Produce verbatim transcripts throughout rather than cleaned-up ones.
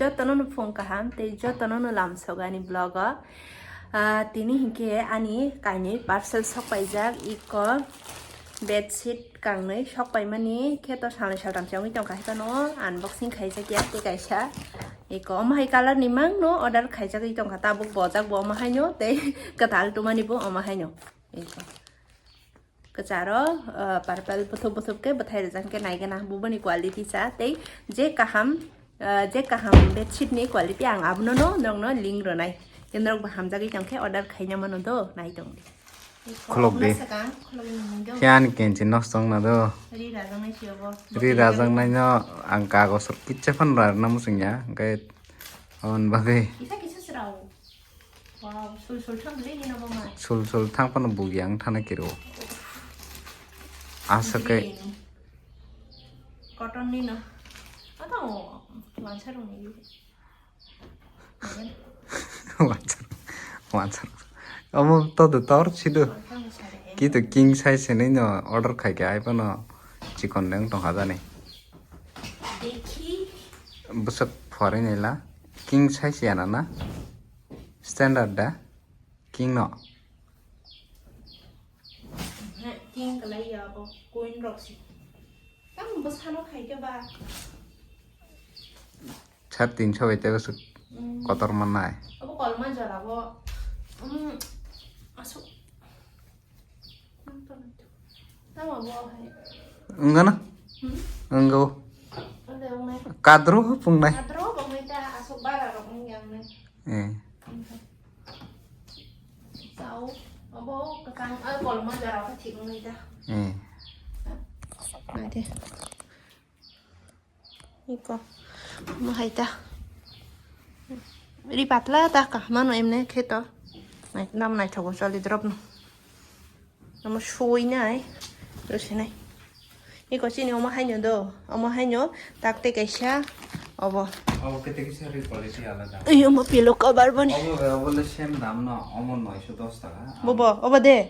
Jotono no phung kaham tei jotono no lamsok ani vlog o. Ah, tini hinkhe ani kainwi parcel sok paijak, iko bedsheet kangnwi sok paimani khe to salnwi saltam se wngwi tongkha, haikhe no unboxing khaijak ya tei kaisa iko omo hai colour ni mang no order khaijagwi tongkha, tabuk bojak bo omo haino tei kwtal tumani bo omo haino. Iko. Kwcharo, ah, purple bwthwk bwthwk khe bwthai rijak khe naigana buboni quality cha tei je kaham, ah, je kaham bedsheet ni quality ang abono no nokno link rwnai. Tei norok bo hamjagwi tong khe order khaina mano do, nai tong di. Khulok di. Khulok di. Phiya ni kenchi nosto wngna do. Ri rajaknai si obo. Ri rajaknai no ang kagos rok kitsa phano rarwna muchungya, hwnkhe aboni bagwi. Kisa kisa srao. Wow, sul sul thang le ni no bo ma. Sul sul thang phano bugi ang thana kiro. Asa khe. Green. Cotton ni no. Ata o wansa rong ni. Wansa, wansa. Omo to do tor sido. Wansa ni sare. Ki to king size ni no order khai khe ai phano chikon deng tong ha jani. Dekhi. Bwswk foreign ila king size ya na na. Standard da? King no? He, king kalai ya abo, coin rok si. Tamo bwsano khai khe ba? Sat tinso bai tei bwswk. Mm. Kotor mannai. Abo kolma jora bo. Mm, asuk. Tamo bo hai. Wngana? Hmm? Wngao. Ode wngnai. Kadro pungnai. Kadro pungnai ta asuk bara rok wng yang nai. Eh. Sao, abo kwchang, ah, kolma jora khe thik wngnai da. Eh. Naidi. Iko. Mo hai ta. Ri patla ta ka mano emne khe to. Nai, nam naithogo choli drop no. Omo suinai, rwsinai. Iko chini omo haino do, omo haino tak tei kaisa obo. Obo kete kisa ri quality alada. Ei, omo pillow cover boni. Obo, obo le same dam no, omo noisho dos taka. Bobo, obo de. Eh.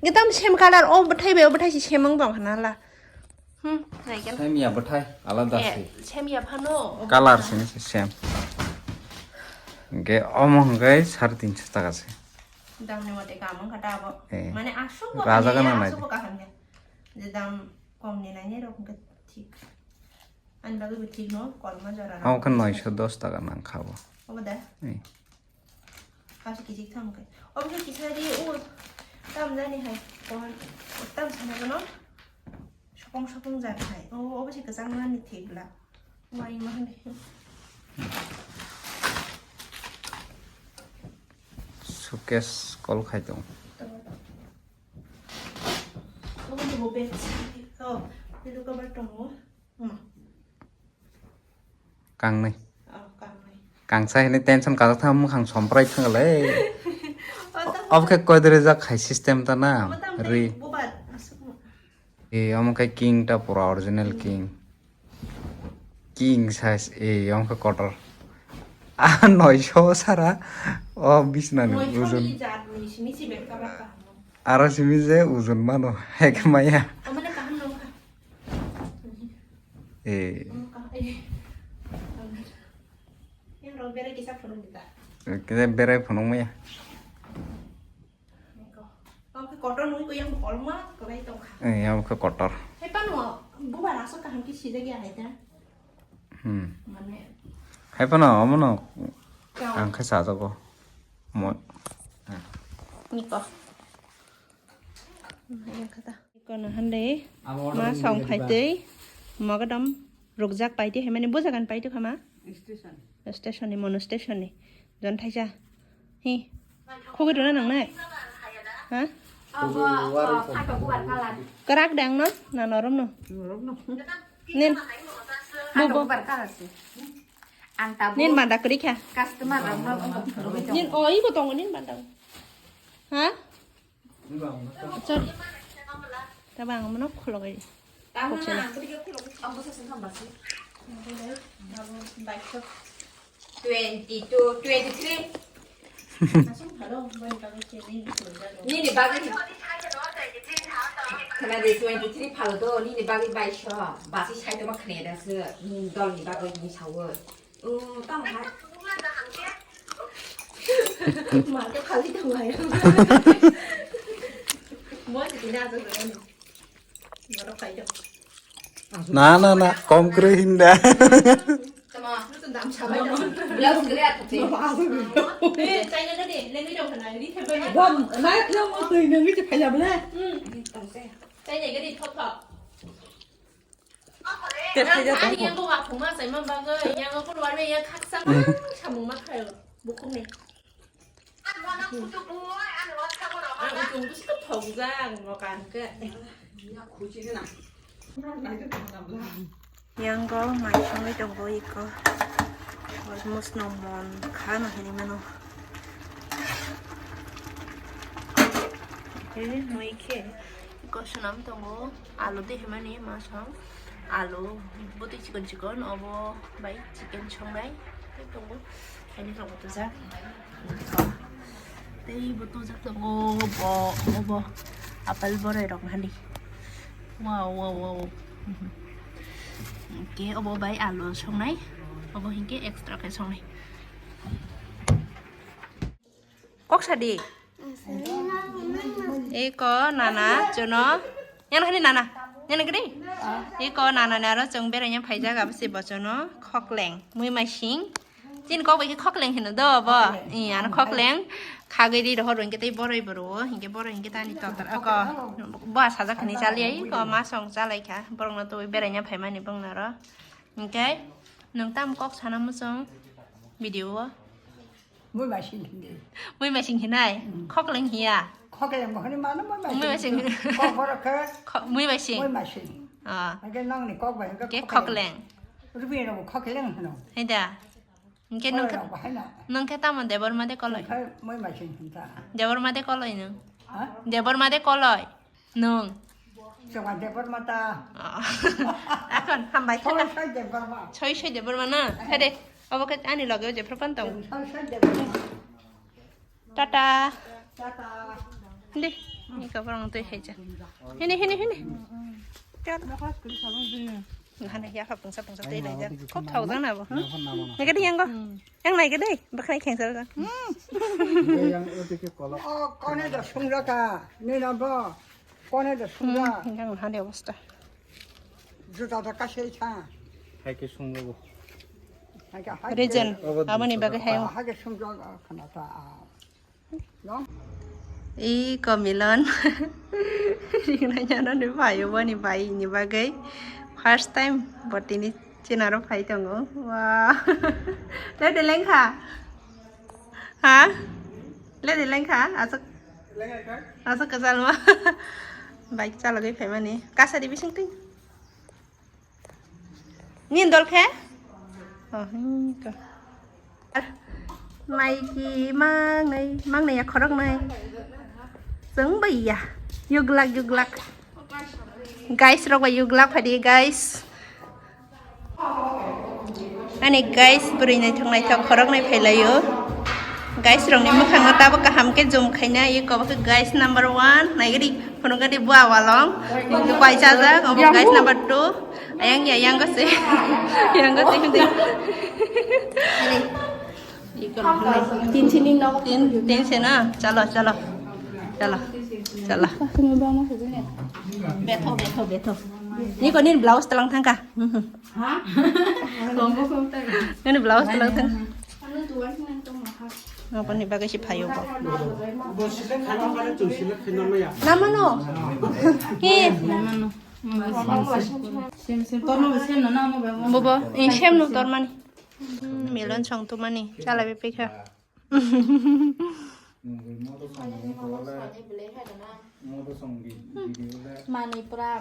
Nge tam same color, o bwthai bai, o bwthai si same wng tong khana la. Hmm, nai kan. Same ya bwthai, alada si. Same ya phano, obo. Color sini si same. Nge omo hwnkhe sare tinso taka se. Damni mote kam wngkha ta abo. Eh. Mane aswk bo Raja hamya, gana aswk naidi. Bo kaham ya. Je dam kom ni nainai rok hwnkhe thik. Ani bagwi bo thik no, kolma jora rok. Omo khe noisho dos taka nang kha bo. Obo da? Eh. Kaisa kijik thang khe. Obo khe kisa ri o tam jani hai. Kohar tam sana gano. Sopong sopong jani hai. O, obo se kwchang mani thik bla. Wai ma hande. Suitcase call khai tong. Obo ni bo bag. Oh, pillow cover tongo. Hmm. Kangnai. Oh, kangnai. Kangsa hini tension kajak thang mukhang somprai thang le. Oh, tamo. Obo khe koidre jak khai system ta na. Obo tamo ri. Bubar, asuk. E, omo khe king ta pura original king. King size, e, omo khe kotor. Ah, noisho sara. O bisna ni ujun. Noisho ni jat ni simi si bek kabak kaham. Aro simi je ujun mano, hek maya. Amane kaham nong kha. E. Omo kaham, e. Yang rok bere kisa phunuk kita. Kisa bere phunuk maya. Omo khe kotor nungwi kuyang bo kolma kwlai tongkha. Eh, omo khe kotor. Hai phano bubar aswk kaham khe sijak ya hai ta. Hmm. Mane. Hai phano omono. Kau. Ang khe sajago. Mo. Niko. Yang kata. Kono hande. Abo ma order song ni phai ba? Tei. Mogodom rukjak paite hai mane bujagan paite khama. Station. Station ni, mono station ni. Jon thaisa. Hi. Khogwi rwna nangnai? Ha? Kwrak de ang no? Na norom no? Nin. Bo, bo. Nin banda kwrwi kha. Nin, o, ibo tongo nin banda. Ha? Sorry. Tabang ang mano khulogwi. Twenty two, twenty three. Nini bagwi. Khna de twenty three phalo do, nini bagwi baiso. Basi saitoma khne da se, nini dol ni bagwi ni sawo. Oh, tamo hai. Ma to khali tamo hai. Mo si kina ajo ni. Mo to khai do. Na, na, na, kom kwrwi hinda. Tamo. Nutun dam sabai do. Blouse gre ato te. Eh, China gadi, lengwi dong khana, ri thebo. Bom, na khlamo twi nangwi te phaila bole. Hmm. China gadi thop thop. Te phaila. Ani yang ko wa phuma sai man bagwi, yang ko war me yang khaksa ma samung ma khayo. Bukhuk ni. Ang utung bwswk thokjak ang no kan khe. Yang go mai songwi tongo iko. Almost no mon kha no hini mano. Eh, mui khe iko swnam tongo. Alu de himani masong. Alu bwtwi chikon chikon obo bai chicken songnai tei tongo. Ani rok bwtwijak. Tei bwtwijak tongo bo, obo apple borai rok hani. Wow, wow, wow. Hinkhe obo bai alu songnai. Obo hinkhe extra khe songnai. Kok sadi. Eko nana jono. Yan hani nana. Yan gede. Eko nana naro chong beranya phaijak abisi bochono khokleng. Mui masing. Chini kok bai khe khokleng hino do bo. Khokleng. Iya, ano khokleng. Khagwi ri rohor hinkhe tei boroi boro. Hinkhe boroi hinkhe tani total. Eko. Bo asajak khani chali ai. Eko masong chalai kha. Borokno twi beranya phaimani bongno ro. Hinkhe. Nung tam kok sana muchung. Video o. Mui masing hindi. Mui masing hinai. Hmm. Khokleng hiya. Khokleng bo hini mano mui masing. Mui masing. Kok borok khe. Kho-, mui masing. Mui masing. Ah. Hingke nang ni kok bai hingke. Ke khokleng. Rubi no khokleng hino. Heda. Hingke nung khe, nung khe tamo Debor ma de koloi. Nung khe mui masing hinta. Debor ma de koloi nung. Ha? Debor ma de koloi. Nung. Chwng Debor ma ta. Oh. Akhon hambai thaka. Soi soi Debor ma. Soi soi Debor ma na. Eh. Hede. Obo khe ani loge o jephru pan tong. Chwng soi soi Debor ma. Tata. Tata. Hindi. Ni ka parang tu hai ja. Hini, hini, hini. Chal. Hana ya ka pungsa pungsa tei lai ja. Kok thau jang na bo. Nai ka di yang ko. Yang nai ka dei. Baknai kheng sal ka. Yang o tike kolok. Oh, kone da sungra ka. Ni na bo. Kone da sungra. Yang hande obostha. Juta da kasei cha. Hai ke sungra bo. Hai ke, hai ke. Reason. Aboni bagwi hai. Hai ke sungra khana ta. I komilon. Ringnai nano ni bai, oboni bai ni bagwi. First time, botini chinaro phai tongo. Wow. Le de lengkha. Ha? Le de lengkha. Asok. Asok kajal ma. Bike chalagwi phaimani. Kasari bising ting. Nini dol khe? Oh, hmm, ko. Maiki mangnai, mangnai ya khoroknai. Chwng bai ya. Yuglak, yuglak. Guys, rok bai yuglak phadi, guys. Ani guys, bwrwi naithok naithok khoroknai phailaio. Guys rokni mwkhango tabuk kaham khe zoom khaina, eko bo khe guys number one. Naigadi, phunukgadi bua walong. Pai chajak, obo guys number two. Ayang ya, yang gose. Yang gose hindi. Tin sini no. Tin, tin sini. Chalo, chalo. Chalo. Chalo. Betho, betho, betho. Niko nin blouse talang thangka. Ha? Kombo komta. Nini blouse talang thang. Anu tuan nang tong maha. Apa ni bagai si phayo ko. Bo sila khana mara tu sila khana maya. Nama no. He. Nama no. Sem sem torma sem na nama ba. Bobo, in sem no tormani. Hmm, melon song tu mani. Chala be pekha. Manwi pura.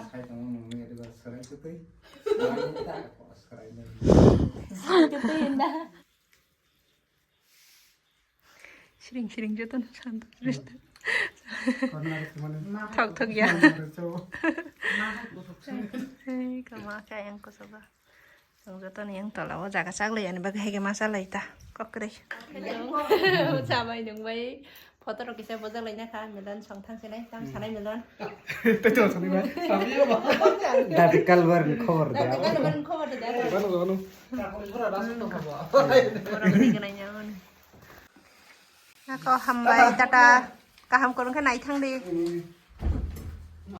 Siring siring joto no santo. Thok thok ya. Hei, kama kaya yang kosoba. Chwng jotono yang tola o jaga chaglai ani bagwi haikhe ma chalai ta kokrwi. Chamai nungbai Photo rok kisa bojak laina kha, Milan song thang sinai, tang sanai Milan. Tei tong sanai ba. Dati kalbar ni khobor da. Dati kalbar ni khobor da. Gano, gano. Borok ni gwnai ya mani. Ako hambai, tata. Kaham kwrwng khe nai thang di.